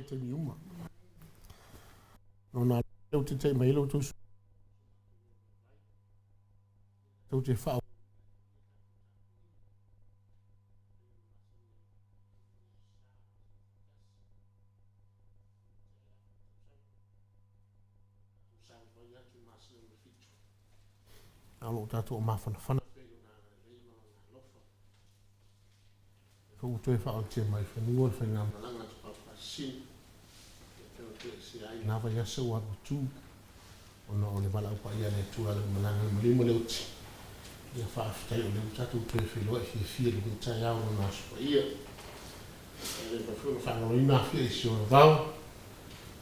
i taimi uma. Lona lea ua taitai mai ai lo outou tou te faa A o lo o tatou mafanafana pea i Lona agalelei ma Lona alofa. Lea foi ua toe faaolatia mai i fanua le faigamalaga a Tupaau Faasisina, ia pei ona toesea ai lena vaiaso ua alu atu, ona o le valaau paia a le Atua e ala i malaga le maliu ma le oti. Ia faafetai o lea ua tatou toe feiloai fiafia i lenei taeao i Lona Aso Paia. E le mafai foi ona faagaloina afia i si ona vao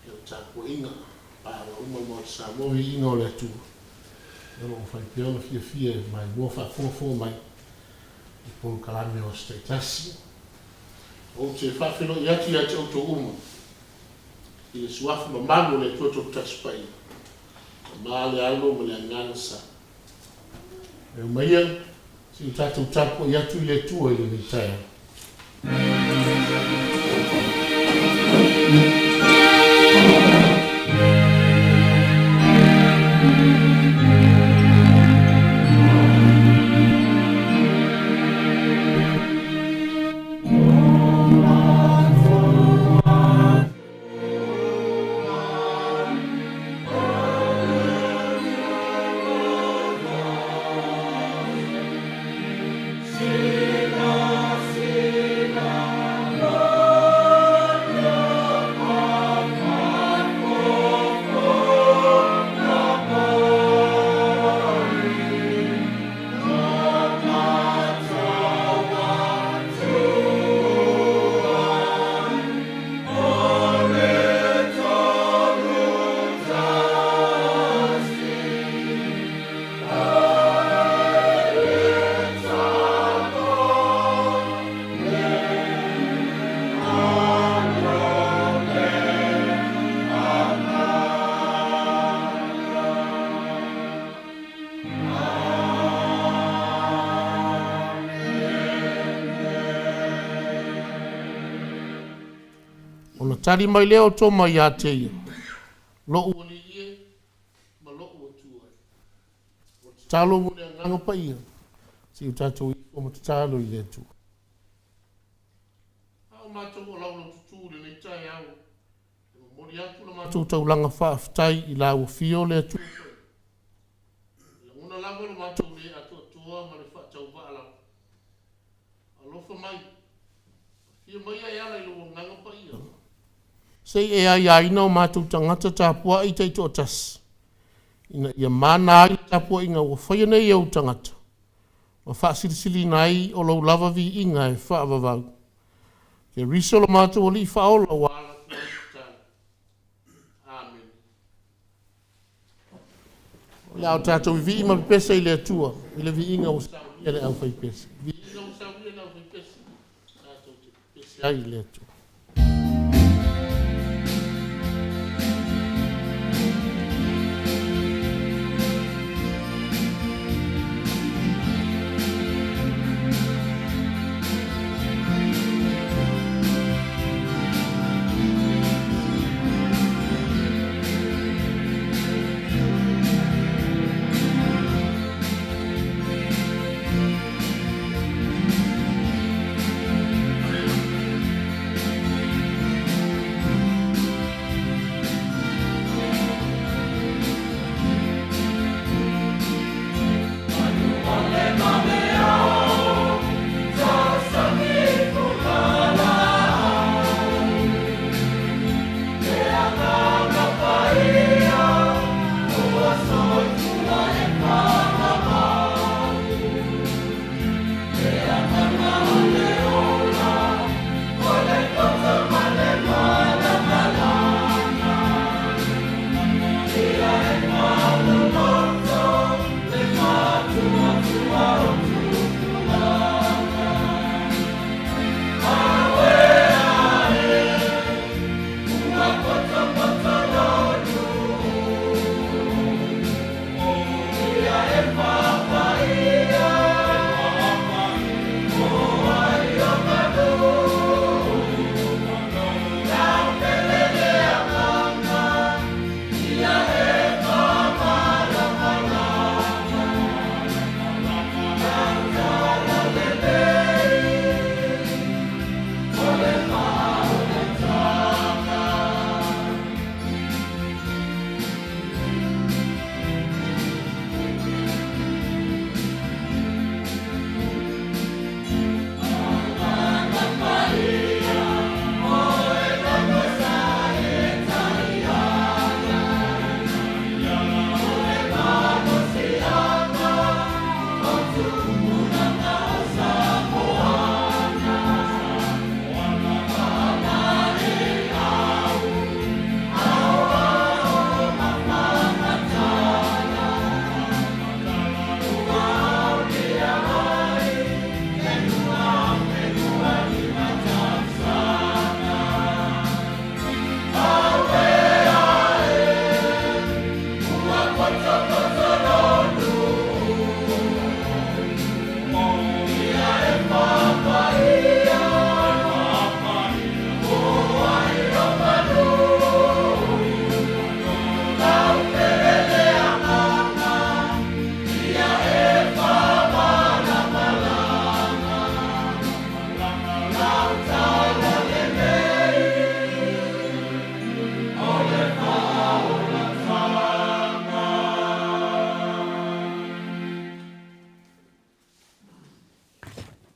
i lau tapuaiga, paeaga uma o le Maota Samoa, viiga o le Atua, o lo o mafai pea ona fiafia e maimoa faafogafoga mai i polokalame o aso taitasi. Ou te faafeiloai atu ia te outou uma i le Suafa mamalu o le Atua Toatasi Paia, Tama le Alo ma le Agaga Sa. E omaia, se i o tatou tapuai atu i le Atua i lenei taeao. Ona tali mai lea o Toma ia te ia, Lo'u Alii e, ma lo'u Atua e. O le tatalo mo le Agaga Paia, se i o tatou ifo ma tatalo i le Atua. A o matou o laulaututu i lenei taeao, e momoli atu la matou taulaga faafetai i la ua fio le Atua Paia. E lagona lava lo matou le atoatoa ma le faatauvaa lava. Alofa mai, afio maia e ala i lou Agaga Paia, se i e aiaina o matou tagata tapuai taitoatasi, ina ia mana ai le tapuaiga ua faia nei e ou tagata, ma faasilisiliina ai o lou lava viiga e faavavau. Keriso lo matou Alii Faaola ua ala atu ai le tatalo. Amene. O le a o tatou vivii ma pepese i le Atua i le viiga ua saunia e le aufaipese. Viiga ua saunia e le aufaipese, tatou te pepese ai i le Atua.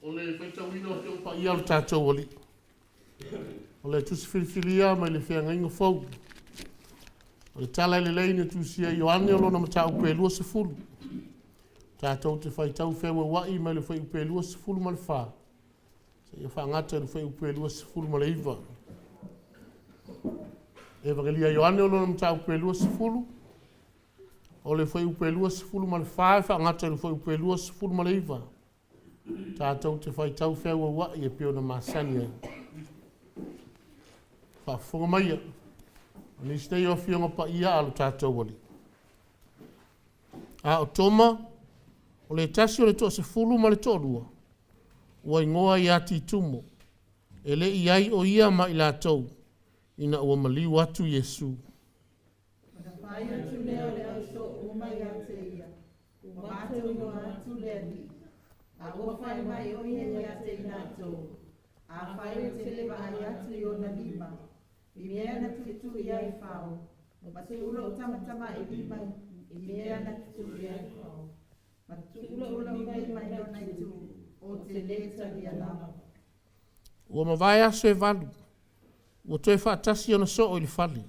O le faitauina o Afioga Paia o le tatou Alii, o le tusi filifilia mai le Feagaiga Fou. O le Tala Lelei na tusia e Ioane o lona mataupu e 20. Tatou te faitau feueuai mai le fuaiupu e 24 seia faagata i le fuaiupu e 29. Evagelia a Ioane o lona mataupu e 20, o le fuaiupu e 24 e faagata i le fuaiupu e 29. Tatou te faitau feueuai e pei ona masani ai. Faafofoga maia, o nisi nei o Afioga Paia a lo tatou Alii. A o Toma, o le tasi o le toasefulu ma le toalua, ua igoa ia Titumo, e le i i ai o ia ma i latou ina ua maliu atu Iesu. Ona fai atu lea o le ausoo uma ia te ia, Ua matou iloa atu le Alii. A ua fai mai o ia ia te i latou, Afai ou te le vaai atu i ona lima, i mea na tuitui ai fao, ma tuu lou tamatamailima i mea na tutui ai fao, ma tuu lou lima i lona itu, ou te le talia lava. Ua mavae aso e 8, ua toe faatasi ona soo i le fale.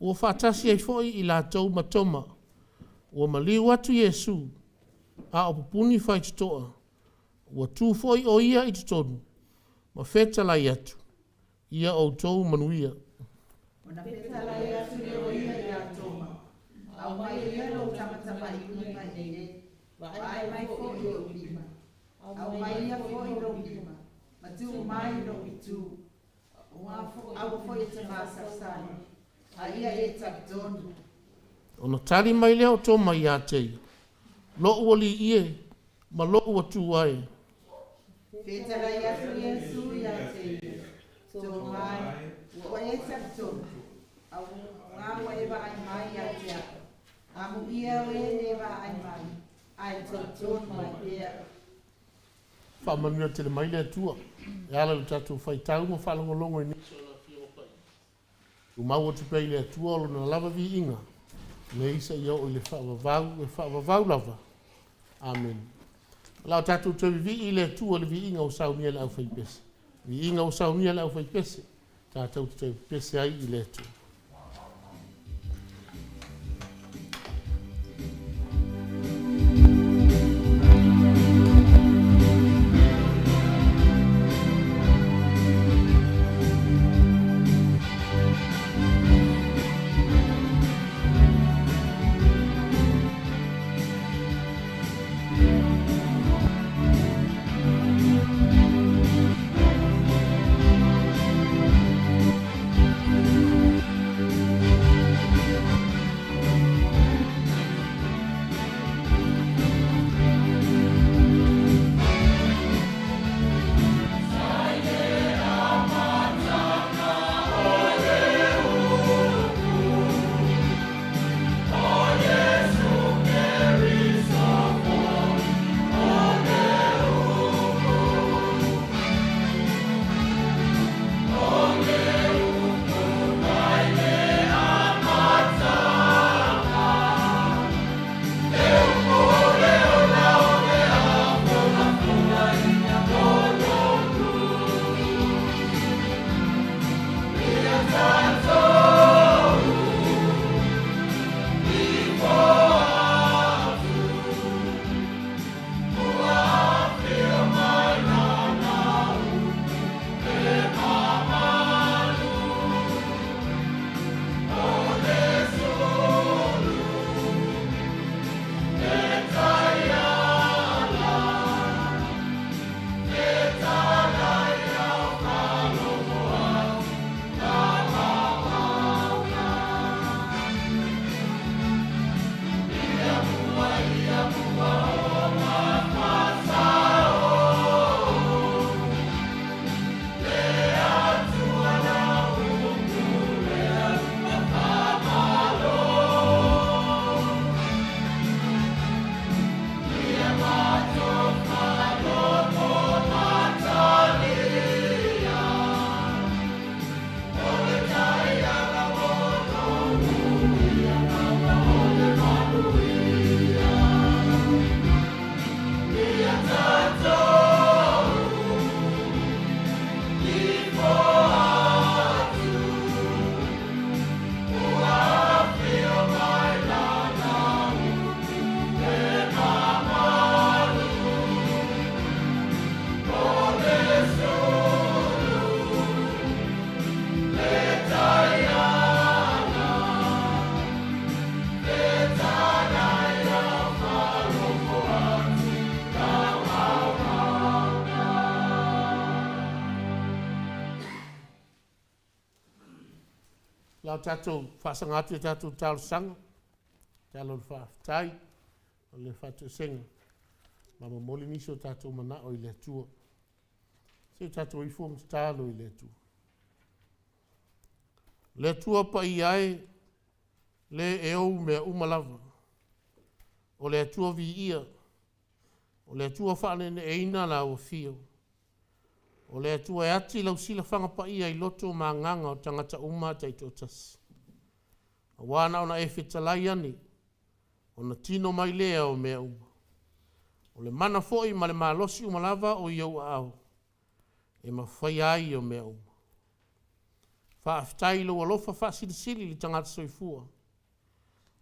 Ua faatasi ai foi i latou ma Toma. Ua maliu atu Iesu, a o pupuni faitotoa, ua tu foi o ia i totonu ma fetalai atu, “Ia outou manuia.” Ona fetalai atu lea o ia ia Toma, Aumaia ia lou tamatamailima i inei, vaai mai foi i ou lima. Aumaia foi lou lima, ma tuu mai i lou itu. Aua foi e te masalosalo, a ia e talitonu. Ona tali mai lea o Toma ia te ia, “Lo'u Alii e, ma lo'u Atua e.” Fetalai atu Iesu ia te ia, Toma e, ua e talitonu, auga ua e vaai mai ia te au. Amuia o e le vaai mai, ae talitonu ai pea. Faamanuia tele mai le Atua e ala i lo tatou faitau ma faalogologo i nisi o Lana Afioga Paia. Tumau atu pea i le Atua o Lona lava viiga, nei seia oo i le faavavau e faavavau lava. Amene. O le a tatou toe vivii i le Atua i le viiga ua saunia e le aufaipese. Viiga ua saunia e le aufaipese, tatou te toe pepese ai i le Atua. A o tatou faasaga atu i a tatou talosaga, tatalo o le faafetai o le faatoesega, ma momoli nisi o tatou manao i le Atua. Se i o tatou ifo ma tatalo i le Atua. Le Atua paia e, le e ou mea uma lava, o le Atua viia, o le Atua faaneeneeina lau afio, o le Atua e ati lau silafaga paia i loto ma agaga o tagata uma taitoatasi. Aua na ona e fetalai ane, ona tino mai lea o mea uma. O le mana foi ma le malosi uma lava o i ou aao, e mafaia ai o mea uma. Faafetai i lou alofa faasilisili i le tagata soifua.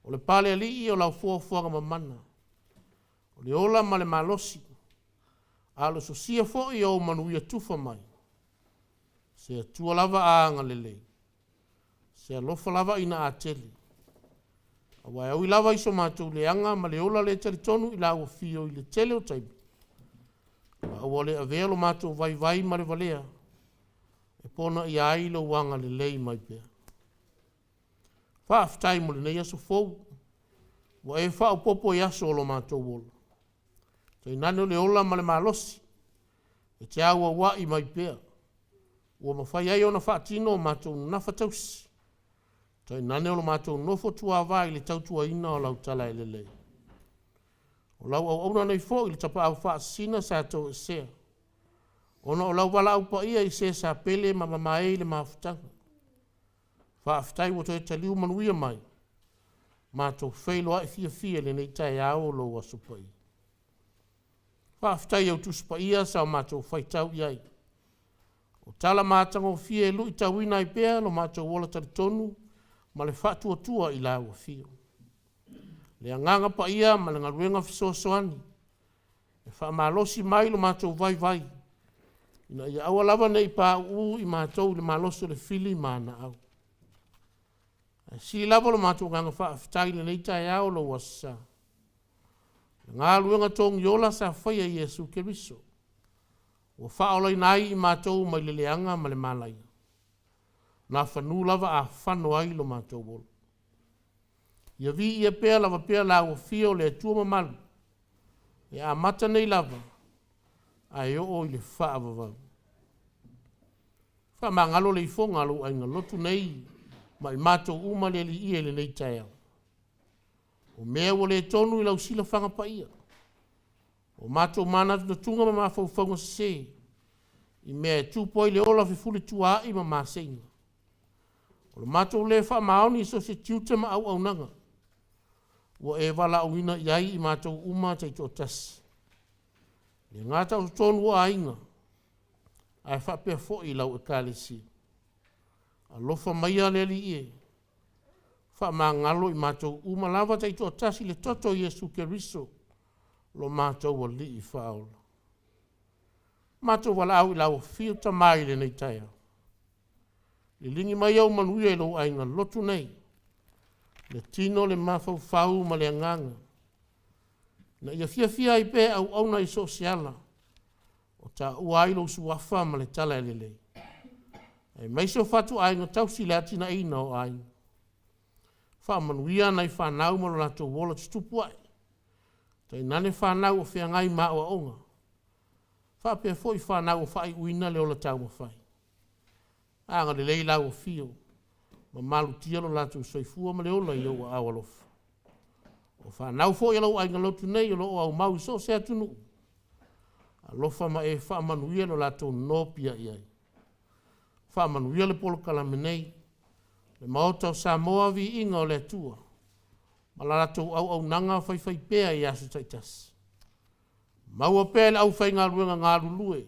O le Palealii o lau foafoaga mamana, o le ola ma le malosi, a o le sosia foi o ou manuia tufa mai. Se Atua lava a agalelei, se alofa lava ina a tele. Aua e ui lava i so matou leaga ma le ola le talitonu i lau afio i le tele o taimi, a ua le avea lo matou vaivai ma le valea e ponaia ai lou agalelei mai pea. Faafetai mo lenei aso fou, ua e faaopoopo i aso o lo matou ola. Tainane o le ola ma le malosi e te auauai mai pea, ua mafai ai ona faatino a matou gafatausi, tainane o lo matou nofo tuava i le tautuaina o lau tala e lelei. O lau auauna nei foi le tapaau faasisina sa toesea, ona o lau valaau paia i se sa pele ma mamae i le mafutaga. Faafetai ua toe taliu manuia mai, matou feiloai fiafia i lenei taeao o lou aso paia. Faafetai i au Tusi Paia sa o matou faitau i ai. O tala matagofie e luitauina ai pea lo matou ola talitonu ma le faatuatua i lau afio. Le agaga paia ma le galuega fesoasoani e faamalosi mai lo matou vaivai, ina ia aua lava ne i pauu i matou i le malosi o le fili ma ana au. Ae sili lava lo matou agaga faafetai i lenei taeao o lou Aso Sa, i le galuega togiola sa faia e Iesu Keriso, ua faaolaina ai i matou mai le leaga ma le malaia, nafanua lava a fano ai lo matou ola. Ia viia pea lava pea lau afio o le Atua mamalu, e amata nei lava ae oo i le faavavau. Faamagalo le ifoga a lou aiga lotu nei ma i matou uma le Alii e i lenei taeao. O mea ua le tonu i lau silafaga paia, o matou manatunatuga ma mafaufauga sese, i mea e tupu ai le ola fefuletuaai ma maseiga. O le matou le faamaoni i so o se tiute ma auaunaga, ua e valaauina i ai i matou uma taitoatasi. E le gata o totonu o aiga, ae faapea foi i lau ekalesia. Alofa maia le Alii e, faamagalo i matou uma lava taitoatasi i le toto o Iesu Keriso, lo matou Alii Faaola. Matou valaau i lau afio Tama i lenei taeao. Liligi mai au manuia i lou aiga lotu nei, le tino, le mafaufau ma le agaga, na ia fiafia ai pea e auauna i so o se ala, o taua ai lou suafa ma le tala e lelei. Aemaise o fatuaiga tausi i le atinaeina o aiga. Faamanuia nai fanau ma lo latou ola tutupu ae, tainane fanau o feagai ma aoaoga, faapea foi fanau o faaiuina le ola taumafai. Agalelei lau afio ma malutia lo latou soifua ma le ola i ou aao alofa. O fanau foi a lou aiga lotu nei o lo o aumau i so o se atunuu, alofa ma e faamanuia lo latou nopiai ai. Faamanuia le polokalame nei, le Maota o Samoa, viiga o le Atua, ma la latou auaunaga faifaipea i aso taitasi. Maua pea e le aufaigaluega galulue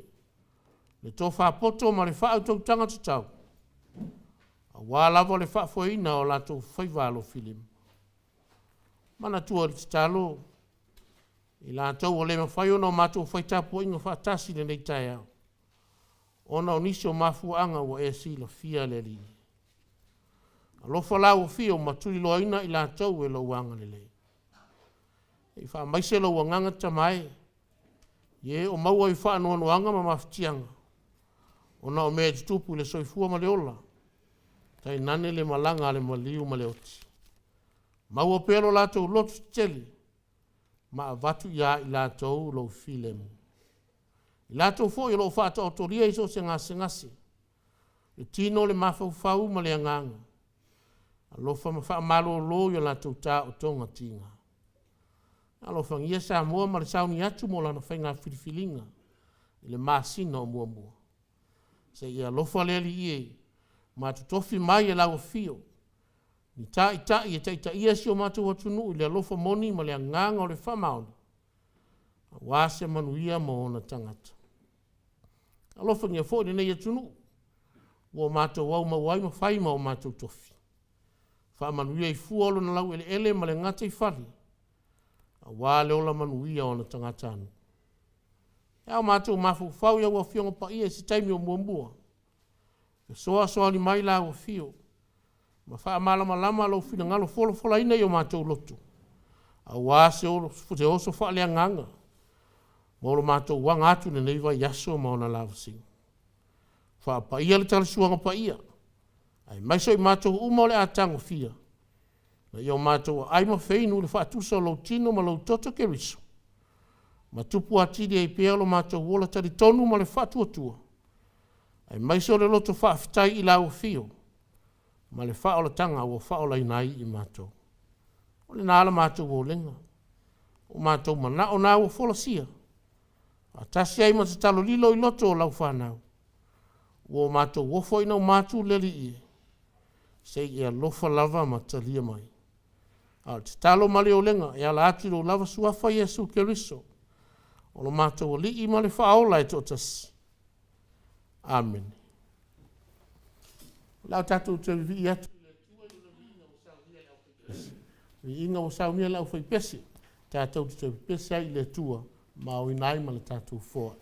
le tofa poto ma le faautautaga tatau, aua lava le faafoeina o latou faiva alofilima. Manatua i le tatalo i latou ua le mafai ona matou fai tapuaiga faatasi i lenei taeao, ona o nisi o mafuaaga ua e silafia le Alii. Alofa lau afio ma tuliloaina i latou e lou agalelei. E faamaise lou agaga Tama e, i e o maua i faanoanoaga ma mafatiaga, ona o mea e tutupu i le soifua ma le ola, Tainane le malaga a le maliu ma le oti. Maua pea lo latou loto tetele ma avatu ia i latou lou filemu. I latou foi o lo o faataotolia i so o se gasegase, le tino, le mafaufau ma le agaga, alofa ma faamalolo i o latou taootoga tiga. Alofagia Samoa ma le sauni atu mo lana faiga filifiliga i le masina o Muamua. Se i e alofa le Alii e ma totofi mai e lau Afio ni taitai e taitaia si o matou atunuu i le alofa moni ma le agaga o le faamaoni, aua se manuia mo ona tagata. Alofagia foi lenei atunuu ua matou aumau ai ma fai ma o matou tofi. Faamanuia i fua o lona laueleele ma le gataifale aua le ola manuia o ona tagatanuu. Pe a o matou mafaufau i au Afioga Paia i se taimi o muamua, fesoasoani mai lau Afio ma faamalamalama lou finagalo folafolaina i o matou loto, aua se oso faaleagaga mo lo matou aga atu i lenei vaiaso ma ona lavasiga. Faapaia le Tala Suaga Paia aemaise o i matou uma o le a tagofia, ina ia o matou aai ma feinu i le faatusa o lou tino ma lou toto Keriso ma tupu atili ai pea lo matou ola talitonu ma le faatuatua, aemaise o le loto faafetai i lau Afio ma le faaolataga ua faaolaina ai i matou. O lena la matou olega, o matou manao na ua folasia faatasi ai ma tatalo lilo i loto o lau fanau ua matou ofo inama atu le Alii e, se i e alofa lava ma talia mai. A o le tatalo ma le olega e ala atu i lou lava Suafa Iesu Keriso o lo matou Alii ma le Faaola e toatasi. Amene. O le a tatou toe vivii atu i le viiga ua saunia e le aufaipese tatou te toe pepese ai i le Atua ma aoina ai ma le tatou foai.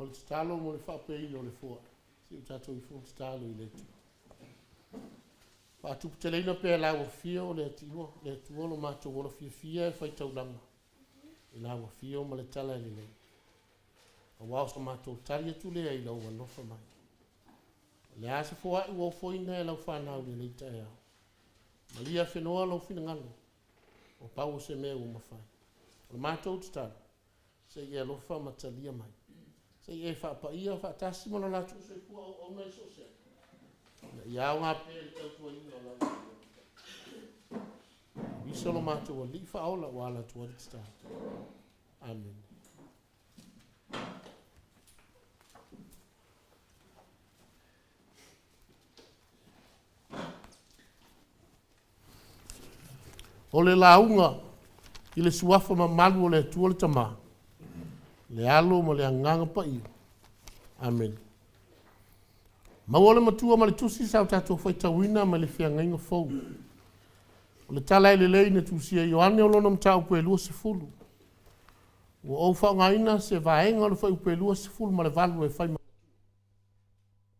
le tatalo mo le faaopeina o le foai, se i o tatou ifo tatalo i le Atua. Faatuputeleina pea e lau Afio le Atua, le Atua lo matou ola fiafia e faitaulaga i lau Afio ma le tala e lelei. Aua o so matou tali atu lea i lou alofa mai. O le a se foai ua ofoina e lau fanau i lenei taeao? Malie afenoa lou finagalo, ua pau o se mea ua mafai. O le matou tatalo, se i e alofa ma talia mai. Se i e faapaia faatasi ma lo latou soifua auauna i so o se ata, ina ia aoga pea i le tautuaina o lau Afioga. Iso lo matou Alii faaola ua ala atu ai le tatalo. Amene. O le lauga i le suafa mamalu o le Atua le Tama, le Alo ma le Agaga Paia. Amene. Maua le matua ma le tusi sa o tatou faitauina mai le feagaiga fou. O le tala e lelei na tusia e Ioane o lona mataupu e 20. Ua ou faaaogaina se vaega o le fuaiupu e 28 e fai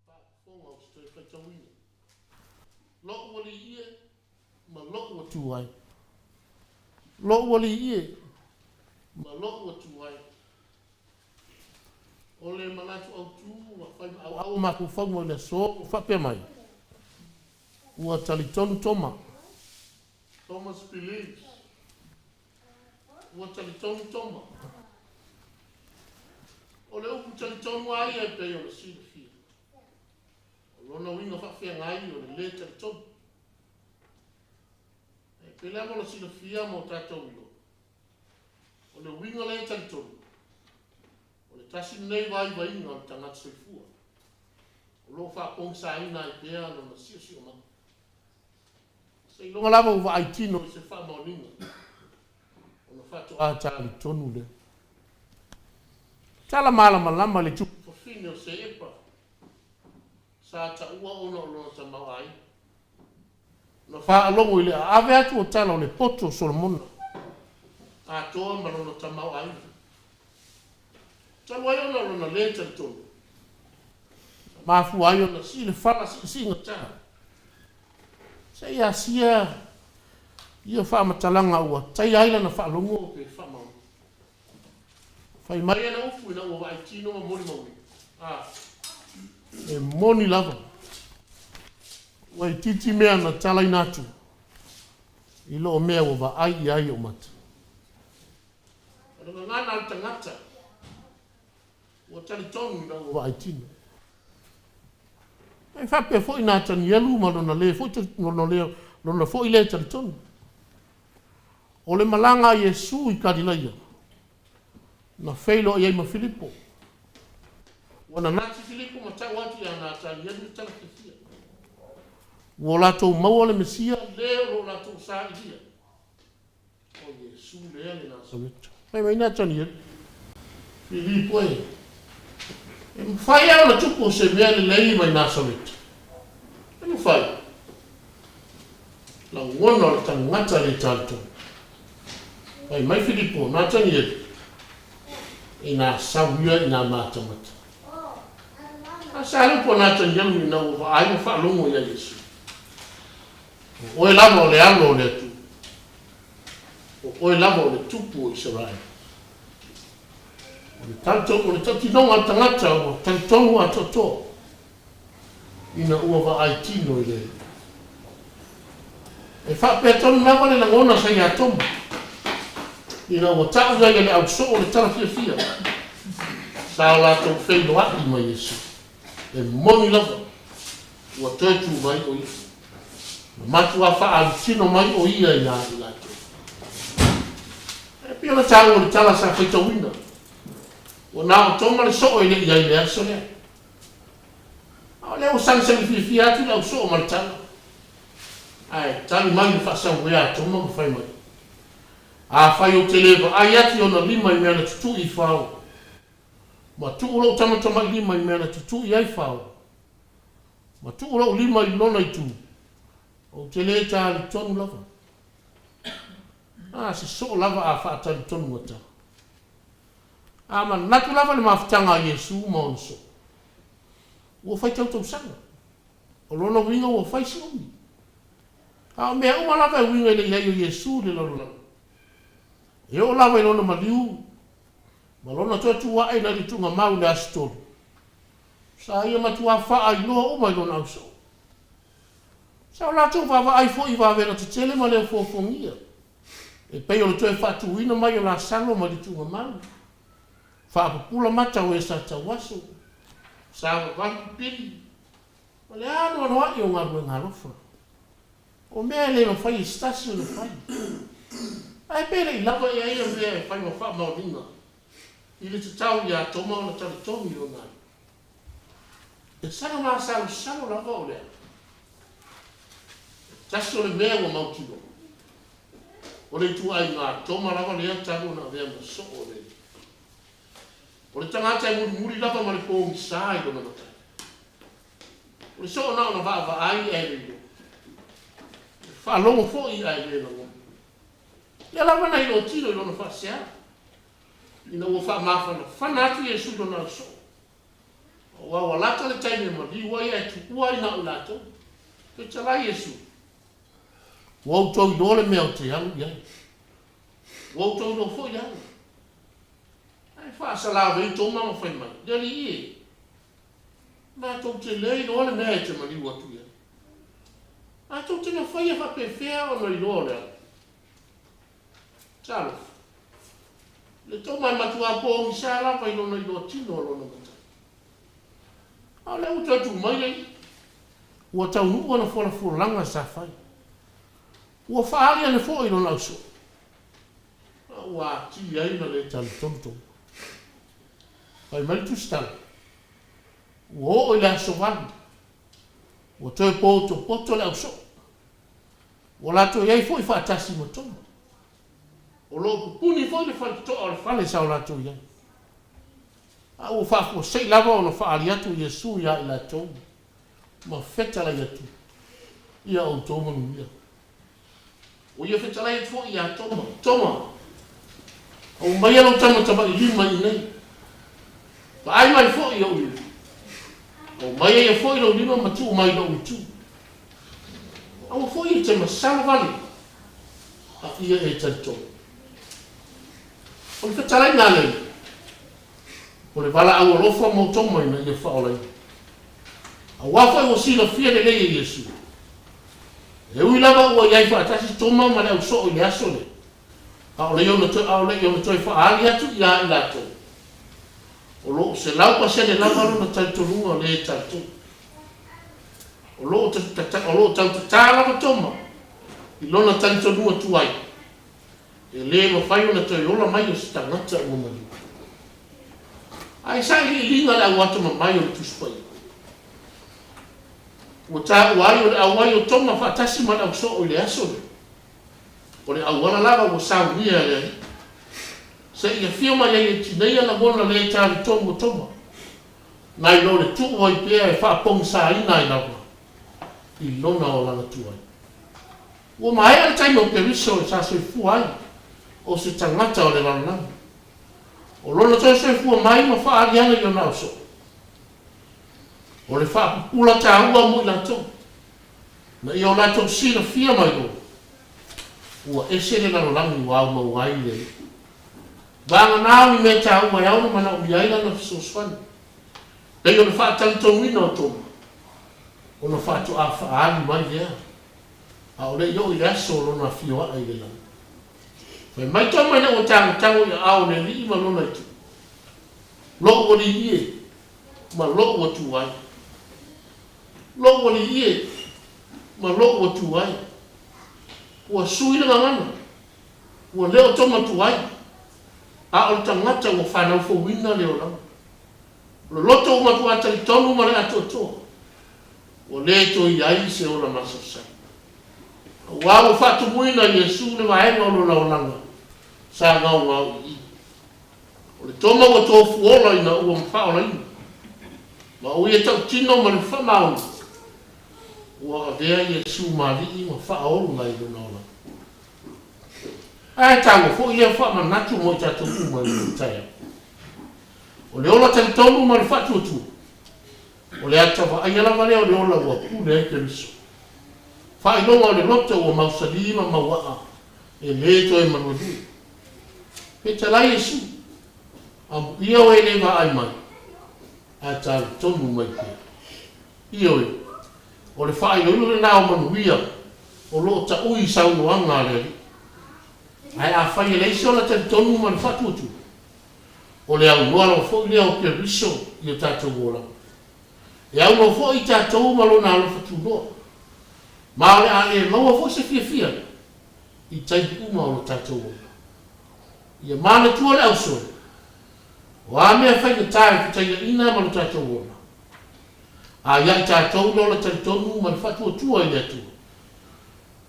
faafofoga ou te toe faitauina. Lo'u alii e ma lo'u Atua e. Lo'u alii e ma lo'u Atua e. O le manatu autu ua fai ma auau o mafaufauga i le aso ua faapea mai, ua talitonu Toma. Thomas believes. Ua talitonu Toma. O le upu talitonu lava ia e pei ona silafia. O lona uiga faafeagai o le lē talitonu. E pei lava ona silafia ma o tatou iloa, o le uiga lē talitonu, o le tasi lenei vaivaiga o le tagata soifua, o lo o faapogisaina ai pea lona siosiomaga. Seiloga lava ua vaai tino i se faamaoniga ona faatoa talitonu lea. Tala malamalama i le tupu fafine o Seepa sa taua ona o lona tamaoaiga. Na faalogo i le aave atu o tala o le poto o Solomona atoa ma lona tamaoaiga. Talu ai ona o lona lē talitonu, na mafua ai ona sii le fala siisiigata seia asia ia faamatalaga ua taia ai lana faalogo pe faamaoni. Fai mai ana upu ina ua vaai tino ma molimauina, a, e moni lava, ua itiiti mea na talaina atu i loo mea ua vaai i ai ou mata. O le gagana a le tagata ua talitonu ina ua vaai tino. E faapea foi Natanielu ma lona le foi, lona foi le talitonu. O le malaga a Iesu i Kalilaia, na feiloai ai ma Filipo. Ua nanati Filipo ma tau atu iā Natanielu le tala fiafia. Ua latou maua le Mesia le o lo o latou sailia. O Iesu lea le Nasareta. Fai mai Natanielu, Filipo e, e mafai lava ona tupu se mea lelei mai Nasareta? E mafai. Lagona o le tagata le talitonu. Fai mai Filipo, Natanielu, inā sau ia i nā matamata. A sa le upu a Natanielu ina ua vaai ma faalogo iā Iesu. O oe lava o le Alo o le Atua. O oe lava o le Tupu o Isaraelu. O le talitonu, o le tautinoga a le tagata ua talitonu atoatoa ina ua vaai tino i le Alii. E faapea tonu lava le lagona sa ia Toma ina ua tau i ai e le ausoo le tala fiafia sa o latou feiloai ma Iesu. E moni lava ua toe tu mai o ia. Na matuā faaalitino mai o ia iā i latou. E pei ona taua i le tala sa faitauina, ua na o Toma le soo e le i ai i le aso lea. A o lea ua sagisagi fiafia atu le au soo ma le tala. Ae tali mai le faasauea a Toma ma fai mai, Afai ou te le vaai atu i ona lima i mea na tutui i fao, Ma tuu lou tamatamailima i mea na tutui ai fao, ma tuu lou lima i lona itu, ou te lē talitonu lava. A, se soo lava a faatalitonu ata. A manatu lava i le mafutaga a Iesu ma ona soo, ua fai tautausaga. O lona uiga ua fai si umi. A o mea uma lava e uiga i le i ai o Iesu i le lalolagi, e oo lava i lona maliu ma lona toe tu ae nai le tuugamau i le aso tolu, sa ia matuā faailoa uma i lona ausoo. Sa o latou vaavaai foi i vavega tetele ma le ofoofogia, e pei o le toe faatuina mai o Lasalo mai le tuugamau, faapupula mata o e sa tauaso, savavali pipili, ma le anoanoai o galuega alofa. O mea e le mafai e se tasi ona fai. Ae pe le i lava ea ia mea e fai ma faamaoniga i le tatau ia Toma ona talitonu i lona Alii? E saga masalosalo lava o le a? E tasi o le mea ua mautinoa, o le ituaiga Toma lava lea talu ona avea ma soo o le Alii. O le tagata e mulimuli lava ma le pogisa i lona matai. O le soo na ona vaavaai ae le iloa. E faalogo foi ae le lagona. Lea lava na iloa tino i lona faasea, ina ua faamafanafana atu Iesu i lona ausoo, aua ua lata le taimi e maliu ai ae tuua ai na o i latou. Fetalai Iesu, Ua outou iloa le mea ou te alu i ai. Ua outou iloa foi le ala. Ae faasalavei Toma ma fai mai, Le Alii e! Matou te le iloa le mea e te maliu atu i ai. Matou te mafaia faapefea ona iloa o le ala? Talofa! Le Toma e matuā pogisa lava i lona iloa tino o lona matai. A o lea ua toe tu mai le Alii. Ua taunuu ana folafolaga sa fai. Ua faaali ane foi i lona ausoo. A ua atili ai ona le talitonu Toma. Fai mai le Tusitala, Ua oo i le aso valu, ua toe potopoto le ausoo. Ua latou i ai foi faatasi ma Toma. O lo o pupuni foi le faletoa o le fale sa o latou i ai. A ua faafuasei lava ona faaali atu Iesu ia i latou ma fetalai atu, Ia outou manuia. Ua ia fetalai atu foi ia Toma, Toma, aumaia lou tamatamailima i inei, vaai mai foi i ou lima, aumaia ia foi lou lima ma tuu mai i lou itu. Aua foi e te masalo vale, a ia e talitonu. O le fetalaiga a le Alii, o le valaau alofa mo Toma ina ia faaolaina. Aua foi ua silafia lelei e Iesu, e ui lava ua i ai faatasi Toma ma le ausoo i le aso lea, a o le i ona toe faaali atu ia i latou, o lo o 100% lava lona talitonuga o le talitonu. O lo o tautatā lava Toma i lona talitonuga tuai, e le mafai ona toe ola mai o se tagata ua maliu. Ae sailiiliga le auatamamai o le Tusi Paia. Ua taua ai o le auai o Toma faatasi ma le ausoo i le aso lea. O le auala lava ua saunia e le Alii. Seia afio mai ai e tineia lagona le talitonu o Toma, nai lo le tuu ai pea e faapogisaina ai lava i lona olaga tuai. Ua maea le taimi o Keriso sa soifua ai o se tagata o le lalolagi. O lona toe soifua mai ma faaali ana i ona ausoo. O le faapupula taua mo i latou, na ia o latou silafia mai loa, ua ese le lalolagi ua aumau ai le Alii. Vagana o ni mea taua e ao ona manaomia ai lana fesoasoani, pei o le faatalitonuina o Toma, ona faatoa faaali mai lea, a o le i oo i le aso o lona afio ae i le lagi. Fai mai Toma ina ua tagotago i aao o le Alii ma lona itu, Lou alii e, ma lou Atua e. Lou alii e, ma lou Atua e. Ua sui le gagana, ua le o Toma tuai, a o le tagata ua fanau fouina le olaga. O le loto ua matuā talitonu ma le atoatoa, ua le toe i ai se ola masalosalo. Aua ua faatumuina e Iesu le vaega o lona olaga sa gaogaoiina. O le Toma ua tofu ola ina ua faaolaina, ma o ia tautino ma le faamaoni, ua avea Iesu ma Alii ma faaola i lona olaga. Ae taua foi lea faamanatu mo i tatou uma i lenei taeao. O le ola talitonu ma le faatuatua, o le ata vaaia lava lea o le ola ua pule ai Keriso. Faailoga o le loto ua mausali ma mauaa e lē toe maluelue. Fetalai Iesu, amuia o e le vaai mai, ae talitonu mai pea. Ioe, o le faailoilo lena o manuia o loo taui i saunoaga a le Alii. Ae afai e leai se ola talitonu ma le faatuatua, o le aunoa lava foi lea o Keriso i o tatou olaga. E aunoa foi tatou ma Lona alofa tunoa, ma o le a le maua foi se fiafia i taimi uma o lo tatou ola. Ia manatua le ausoe, o a mea faigata e fetaiaina ma lo tatou ola, a ia i tatou le ola talitonu ma le faatuatua i le Atua,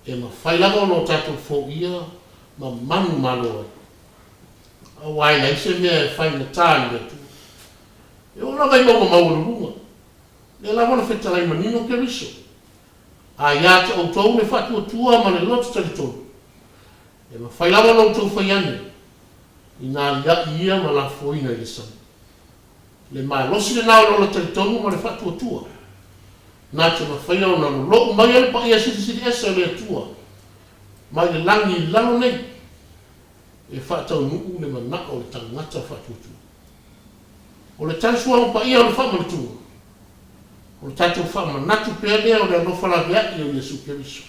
e mafai lava ona o tatou foia ma manumalo ai. Aua e leai se mea e faigata i le Atua. E oo lava i mauga maualuluga, lea lava na fetalai manino Keriso, A ia te outou le faatuatua ma le loto talitonu, e mafai lava ona outou fai ane i nā aliaʻi ia ma lafoina i le sami. Le malosi lena o le ola talitonu ma le faatuatua, na te mafaia ona lolo'u maia le paia silisili ese o le Atua mai le lagi i lalo nei, e faataunuu le manao o le tagata faatuatua. O le talisuaga paia o le faamanatuga, o le tatou faamanatu pea lea o le alofa laveai o Iesu Keriso,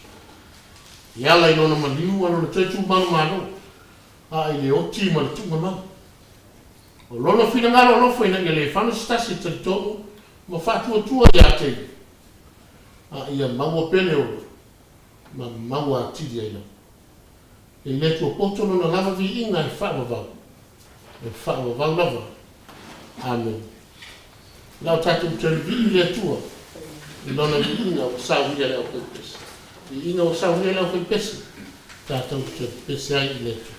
e ala i Lona maliu ma Lona toe tu manumalo, a i le oti ma le tuugamau. O Lona finagalo alofa ina ia le fano se tasi e talitonu ma faatuatua ia te Ia, a ia maua pea le ola ma maua atili ai lava. E le Atua poto Lona lava viiga e faavavau, e faavavau lava. Amene. La o tatou tali vii i le Atua i Lona viiga ua saunia e le aufaipese. Viiga ua saunia e le aufaipese, tatou te pese ai i le Atua.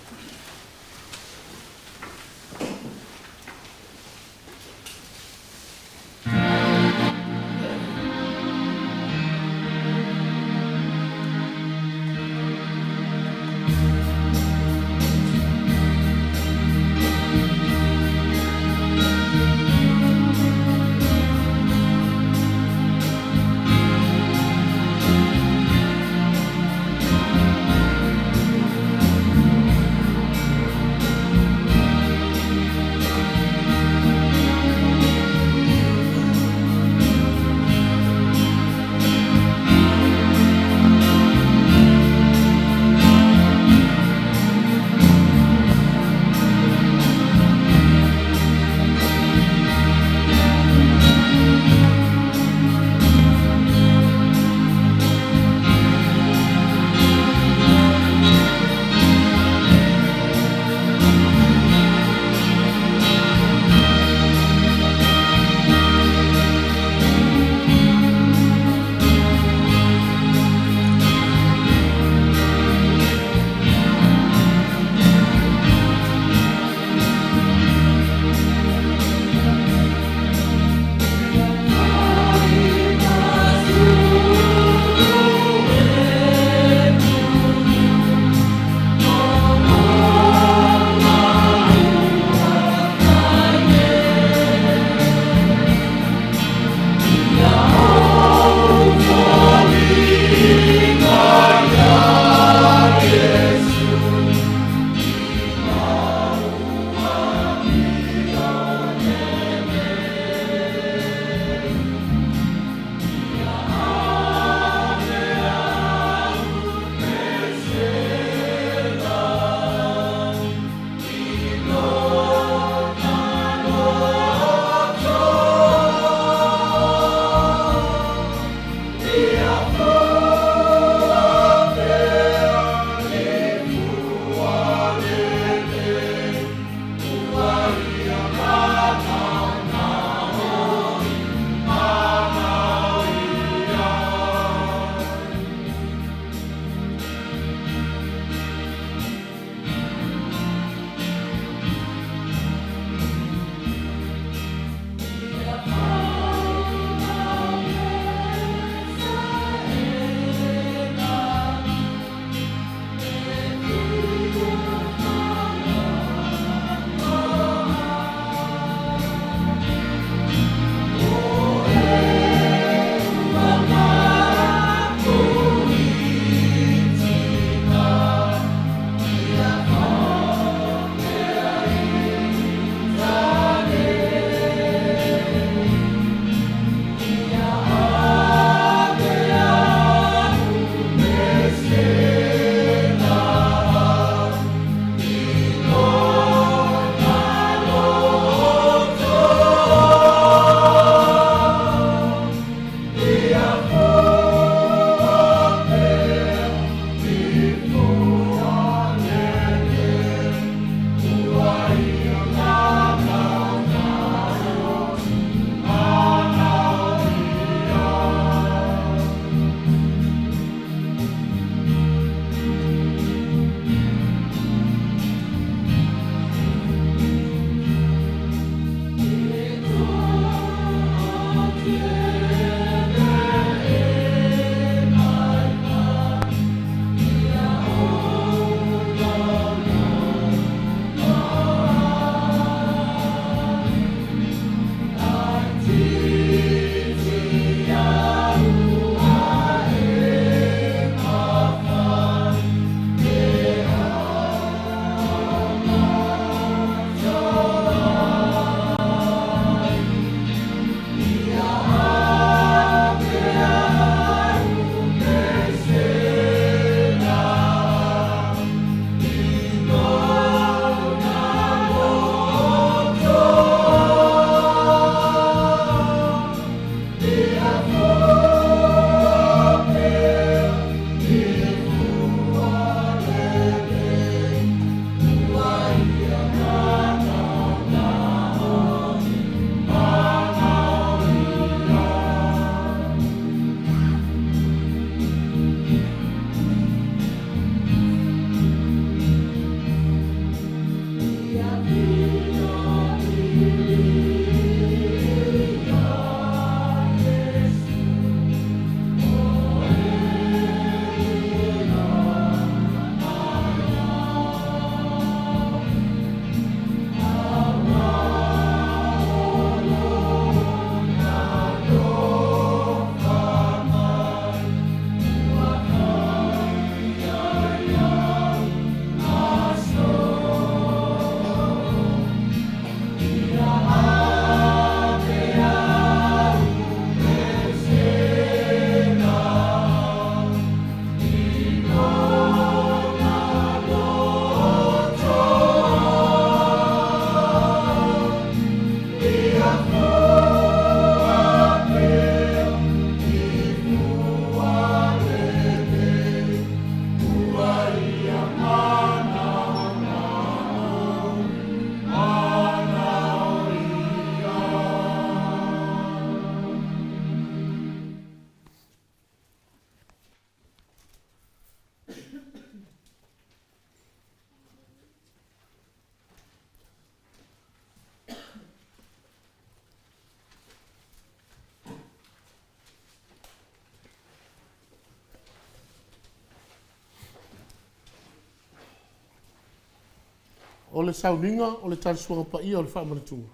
O le sauniga o le Talisuaga Paia o le Faamanatuga,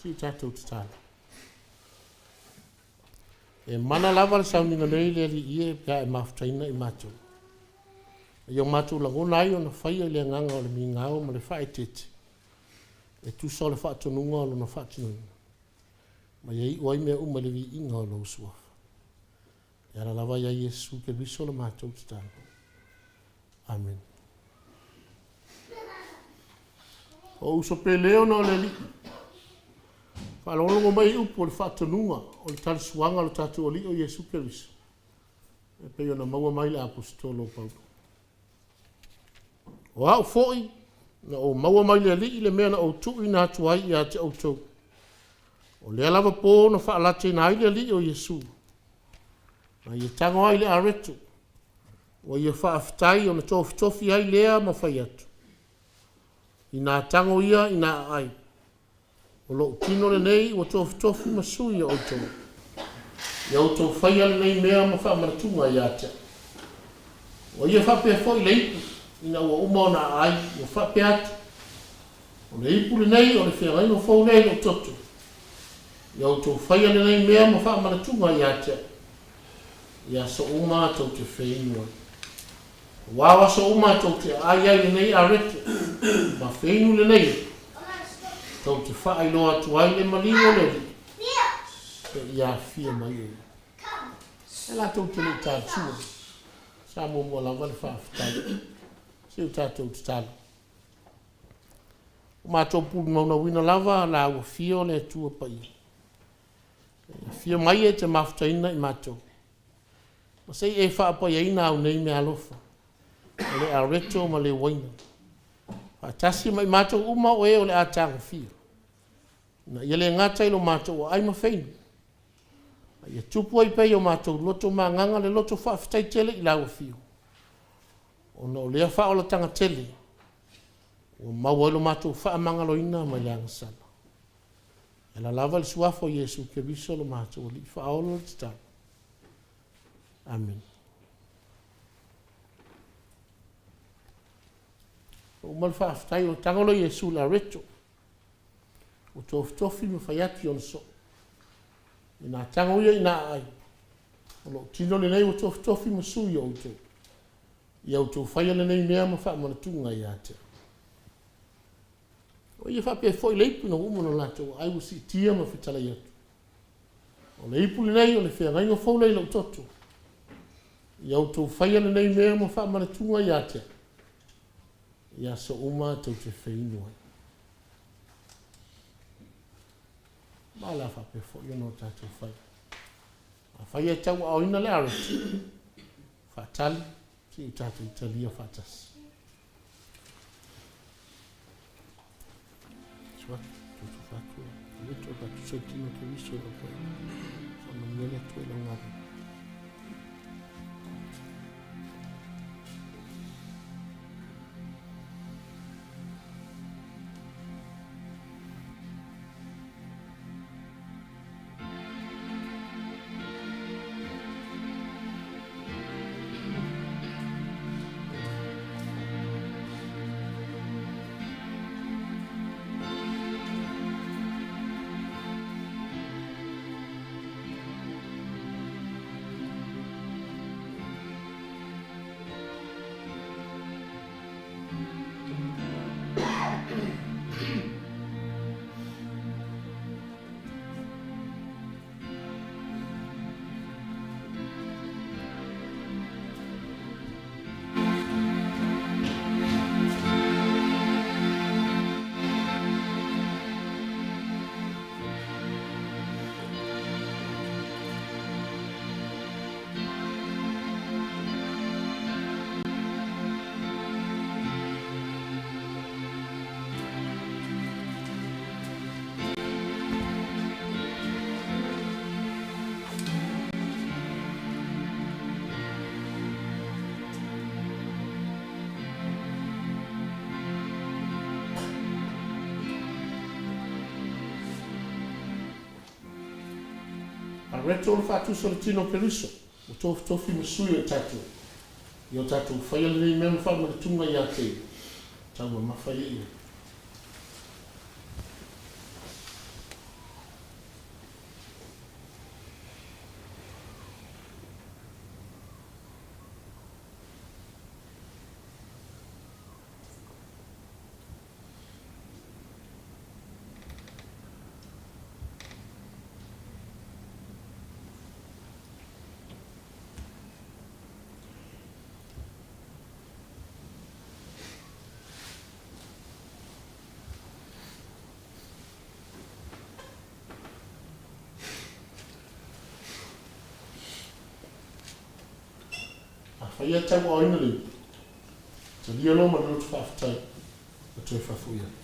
se i tatou tatalo. E mana lava le sauniga nei le Alii e pe a e mafutaina i matou. A ia o matou lagona ai ona faia i le agaga o le migao ma le faaeteete, e tusa o le faatonuga o Lona faatinoina, ma ia iu ai mea uma i le viiga o Lou Suafa. E ala lava ia Iesu Keriso la matou tatalo. Amene. O uso pele ona o le Alii, faalogologo mai i upu o le faatonuga o le talisuaga o le tatou Alii o Iesu Keriso, e pei ona maua mai le Aposetolo o Paulo. O au foi, na ou maua mai le Alii le mea na ou tuuina atu ai ia te outou. O lea lava po na faalateina ai le Alii o Iesu, na ia tago ai le areto, ua ia faafetai ona tofitofi ai lea ma fai atu, Ina tago ia ina aai, o lou tino lenei ua tofitofi ma sui o outou. Ia outou faia lenei mea ma faamanatuga ia te au. Ua ia faapea foi le ipu, ina ua uma ona aai, ua faapea atu, O le ipu lenei o le feagaiga fou lea i lou toto. Ia outou faia lenei mea ma faamanatuga ia te au, i aso uma tou te feinu ai. Aua o aso uma tou te aai ai lenei areto ma feinu lenei ipu, tou te faailoa atu ai le maliu o le Alii, seia afia mai e ia. E latou te le i tatua, sa muamua lava le faafetai. Se i o tatou tatalo. Ua matou pulunaunauina lava la ua fia o le Atua Paia. E afio mai e te mafutaina i matou. Ma se i e faapaiaina au nei meaalofa, o le areto ma le uaina. Faatasi ma i matou uma o e o le a tagofia. Ina ia le gata i lo matou aai ma feinu, a ia tupu ai pea i o matou loto ma agaga le loto faafetai tele i lau afio, ona o lea faaolataga tele ua maua ai lo matou faamagaloina mai le agasala. E ala lava i le Suafa o Iesu Keriso lo matou Alii Faaola le tatalo. Amene. Ua uma le faafetai o tago loa Iesu i le areto. Ua tofitofi ma fai atu i ona soo. Ina tago ia ina aai, o lou tino lenei ua tofitofi ma sui o outou. Ia outou faia lenei mea ma faamanatuga ia te au. O ia faapea foi le ipu ina ua uma ona latou aai ua siitia ma fetalai atu. O le ipu lenei o le feagaiga fou lea i lou toto. Ia outou faia lenei mea ma faamanatuga ia te au, i aso uma tou te feinu ai. Ma o le a faapea foi ona o tatou fai. Afai e tauaaoina le areto, faatali, se i o tatou talia faatasi. Areto le faatusa o le tino o Keriso, ua tofutofi ma sui o i tatou, ia o tatou faia lenei mea ma faamanatuga ia te ia, taumamafa ia i ai. ia e tauaaoina le ipu, talia loa ma le loto faafetai ma toe faafoi atu.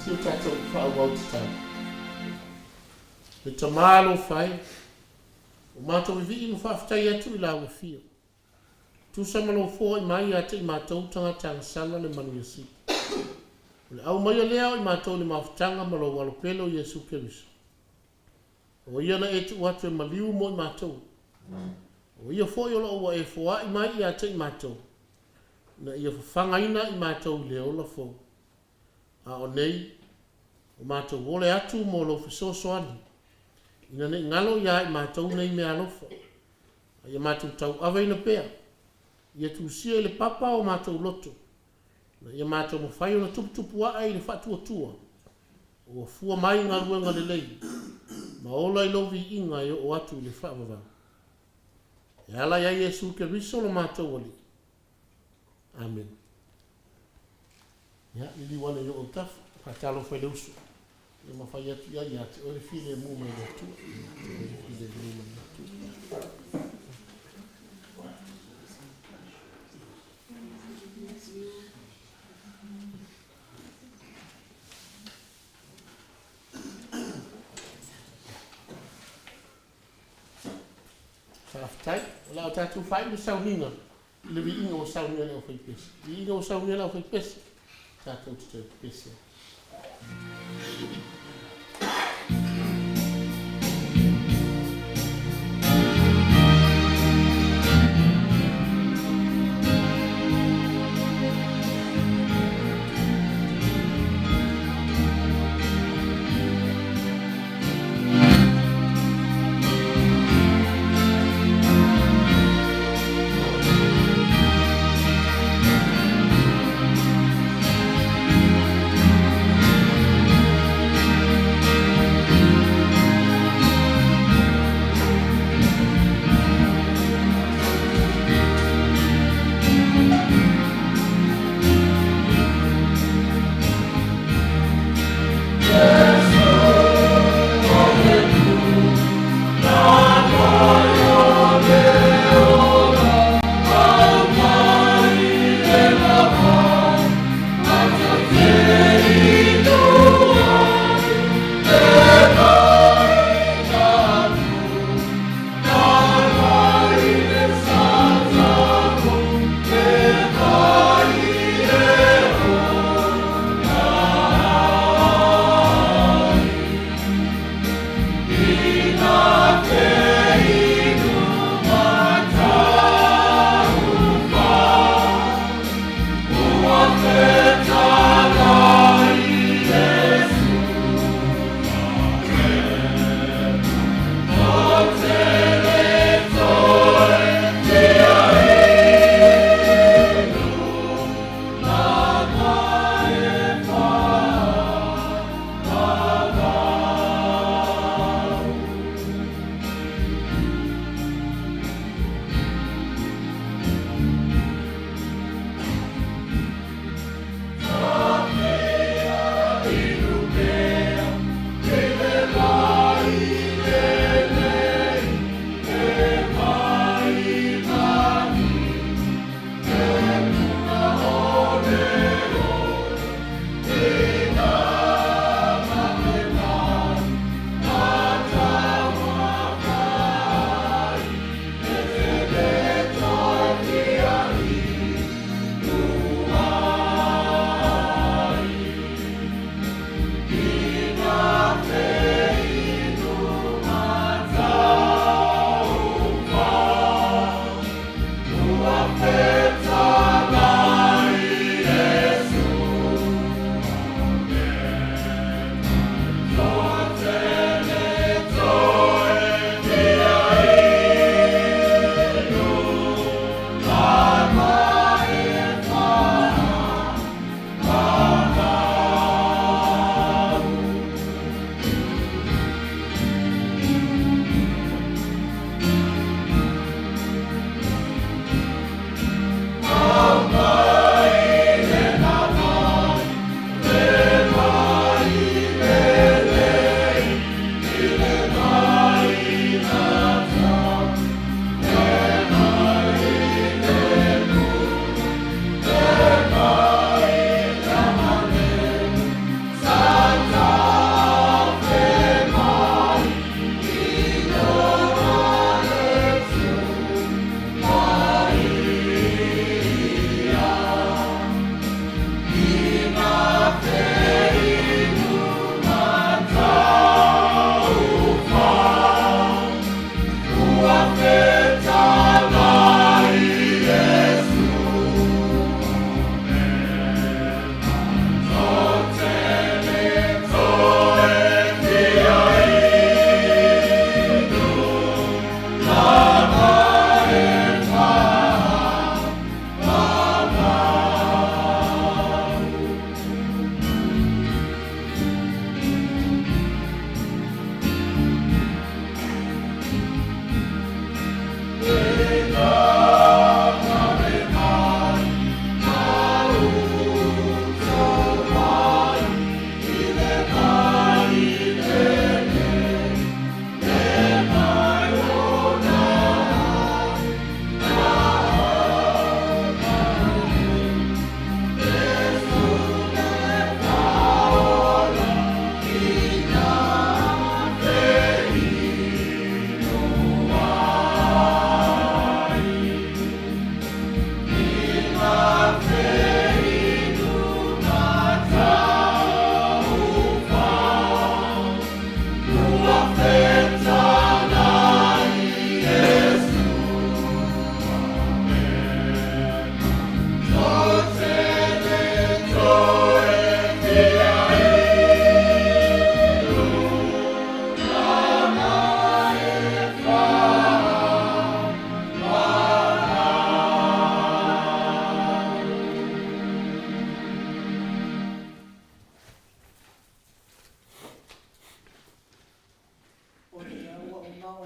Si o tatou faaauau tatalo. Le Tama alofa e, ua matou vivii ma faafetai atu i lau Afio. Tusa ma lou foai mai ia te i matou tagata agasala le manuia sili. O le aumaia lea o i matou i le mafutaga ma lou Alo pele o Iesu Keriso. O ia na e tuu atu e maliu mo i matou. O ia foi o lo o ua e foai mai ia te i matou, ina ia fafagaina i matou i le ola fou. A o nei, ua matou ole atu mo lou fesoasoani, ina ne i galo ia i matou nei meaalofa, a ia matou tauaveina pea, ia tusia i le papa o matou loto, ina ia matou mafai ona tuputupu ae i le faatuatua, ua fua mai galuega lelei, ma ola i lou viiga e oo atu i le faavavau. E ala ia Iesu Keriso lo matou Alii. Amene. Ia, liliu ane i ou autafa, faatalofa i le uso. Ia ma fai atu i ai ia te oe le filemu mai le Atua. Ia te oe le filemu mai le Atua. Faafetai. O le a tatou faaiu le sauniga i le viiga ua saunia e le aufaipese. Viiga ua saunia e le aufaipese, tatou te toe pepese ai.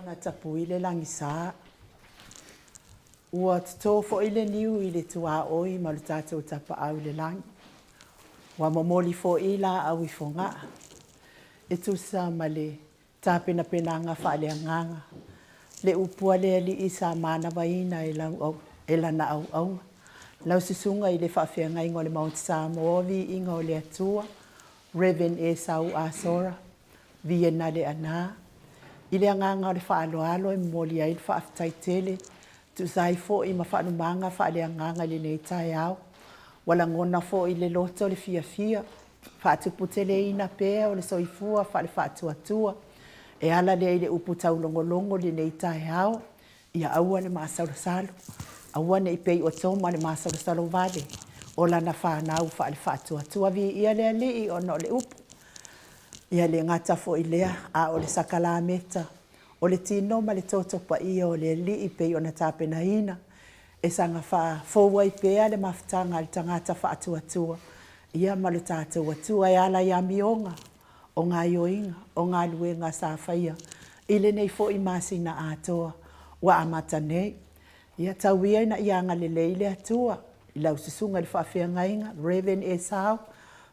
ona tapui le lagisa. Ua toto foi le niu i le tuaoi ma lo tatou Tapaau i le lagi. Ua momoli foi laau i Fogaa e tusa ma le tapenapenaga faaleagaga, le upu a le Alii sa manavaina e Lana auauna, lau Susuga i le Faafeagaiga o le Maota Samoa, Viiga o le Atua, Rev. Esau Asora Vienale Ana, i le agaga o le faaaloalo e momoli ai le faafetai tele e tusa ai foi ma faalumaga faaleagaga i lenei taeao. Ua lagona foi i le loto le fiafia, faatuputeleina pea o le soifua faale-faatuatua e ala lea i le upu taulogologo i lenei taeao, ia aua le masalosalo, aua ne i pei o Toma le masalosalo vale o lana fanau faale-faatuatua. Viia le Alii ona o le upu. Ia e le gata foi i lea, a o le sakalameta o le tino ma le toto paia o le Alii e pei ona tapenaina e saga faafou ai pea le mafutaga a le tagata faatuatua ma lo tatou Atua e ala i amioga o gaoioiga o galuega sa faia i lenei foi masina atoa ua amata nei. Ia tau ia ina ia agalelei le Atua i lau Susuga i le Faafeagaiga, Rev. Esau,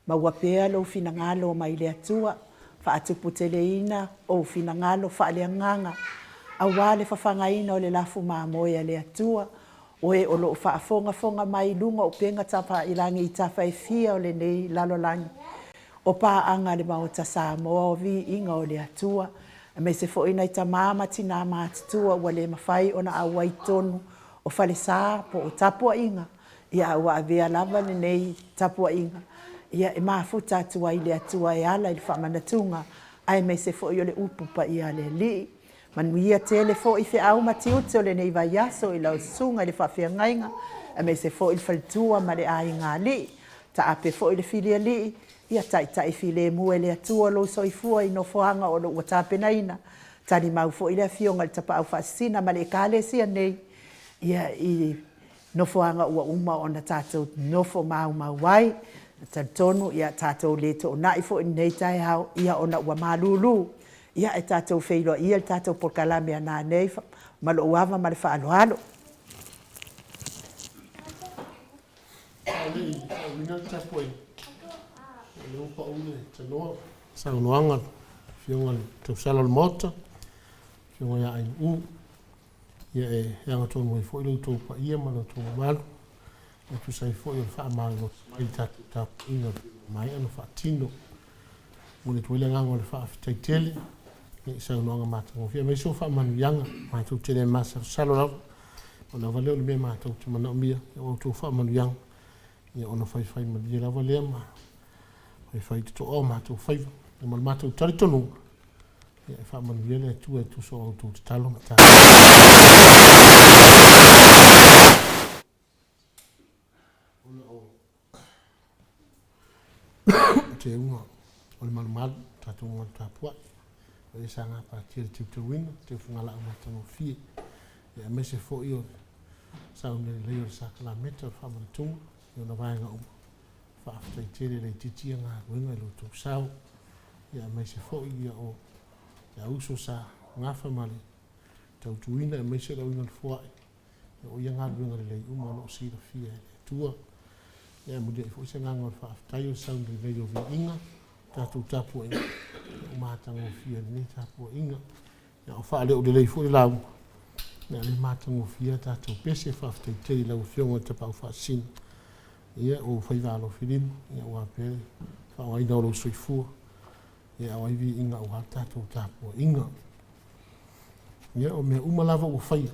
maua pea lou finagalo mai le Atua, faatuputeleina ou finagalo faaleagaga aua le fafagaina o le lafu mamoe a le Atua, o e o lo o faafogafoga mai i luga o upega tafailagi i tafa e fia o lenei lalolagi. O paaga a le Maota Samoa, o viiga o le Atua, aemaise foi nai tama ma tina matutua ua le mafai ona auai i totonu o falesa po o tapuaiga, ae ua avea lava lenei tapuaiga e mafuta atu ai i le Atua e ala i le faamanatuga aemaise foi o le upu paia a le Alii. Manuia tele foi feau ma tiute o lenei vaiaso i lau Susuga i le Faafeagaiga aemaise foi le faletua ma le aigaalii. Taape foi le filialii, ia taitai filemu e le Atua lou soifua i nofoaga o lo o ua tapenaina. Talimau foi le Afioga i le Tapaau Faasisina ma le Ekalesia nei i nofoaga ua uma ona tatou nonofo maumau ai. E talitonu tatou le toonai foi i lenei taeao ona ua malulu, ae tatou feiloai ia i le tatou polokalame a nanei ma lou ava ma le faaaloalo. A o le i faaauauina le tapuaiga, o lea ua pau le tanoa, saunoaga a le Afioga i le tausala o le Maota, le Afioga ia Ainuuu. Ia e agatonu ai foi lo outou paia ma lo outou mamalu e tusa ai foi o le faamalolosi mai i le tatou tapuaiga ua maea ona faatino. E momoli atu ai le agaga o le faafetai tele i saunoaga matagofie aemaise o faamanuiaga. Matou te le masalosalo lava, pau lava lea o le mea matou te manaomia, o a outou faamanuiaga ona faifaimalie lava lea ma faifaitotoa o matou faiva. Ma le matou talitonuga, e faamanuia le Atua e tusa o a outou tatalo ma ona o teuga o le malumalu, tatou malu tapuai, o ia sa gapatia i le teuteuina, teufugalaa matagofie, aemaise foi o le saunia lelei o le sakalameta o le faamanatuga i ona vaega uma. Faafetai tele le itiiti ia galuega i lo outou sao, aemaise foi o le auuso sa gafa ma le tautuaina aemaise le auina o le foai, o ia galuega lelei uma o lo o silafia e le Atua. E muliai foi se agaga o le faafetai o le sauni lelei o viiga, tatou tapuaiga, ua matagofie lenei tapuaiga. A o faaleo lelei foi le lauga, ia lea e matagofie a tatou pese. Faafetai tele i lau Afioga i le Tapaau Faasisina, ia o ou faiva alofilima aua pea le faaaogaina o lou soifua ia ao ai viiga aua le tatou tapuaiga. Ia o mea uma lava ua faia,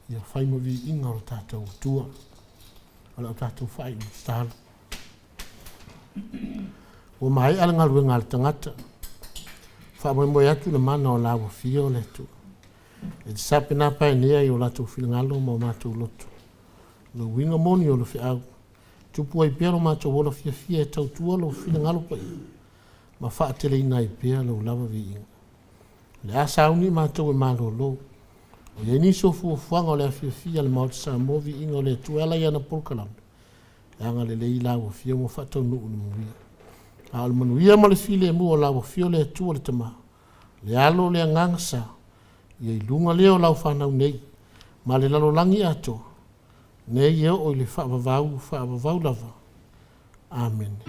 ia fai ma viiga o le tatou Atua. O le a tatou faaiu i le tatalo. Ua maea le galuega a le tagata, faamoemoe atu le mana o la ua fia o le Atua. E te sapenapaenea i o latou finagalo ma o matou loto. Le uiga moni o le feau, tupu ai pea lo matou ola fiafia e tautua lou finagalo paia, ma faateleina ai pea lou lava viiga. O le a sauni matou e malolo. O i ai nisi o fuafuaga o le afiafia a le Maota Samoa, viiga o le Atua e ala i ana polokalame, e agalelei i lau Afioga ma faataunuu i le manuia. A o le manuia ma le filemu o lau Afio le Atua le Tama, le Alo, le Agaga Sa, Ia i luga lea o lau fanau nei, ma le lalolagi atoa, nei e oo i le faavavau, faavavau lava. Amene.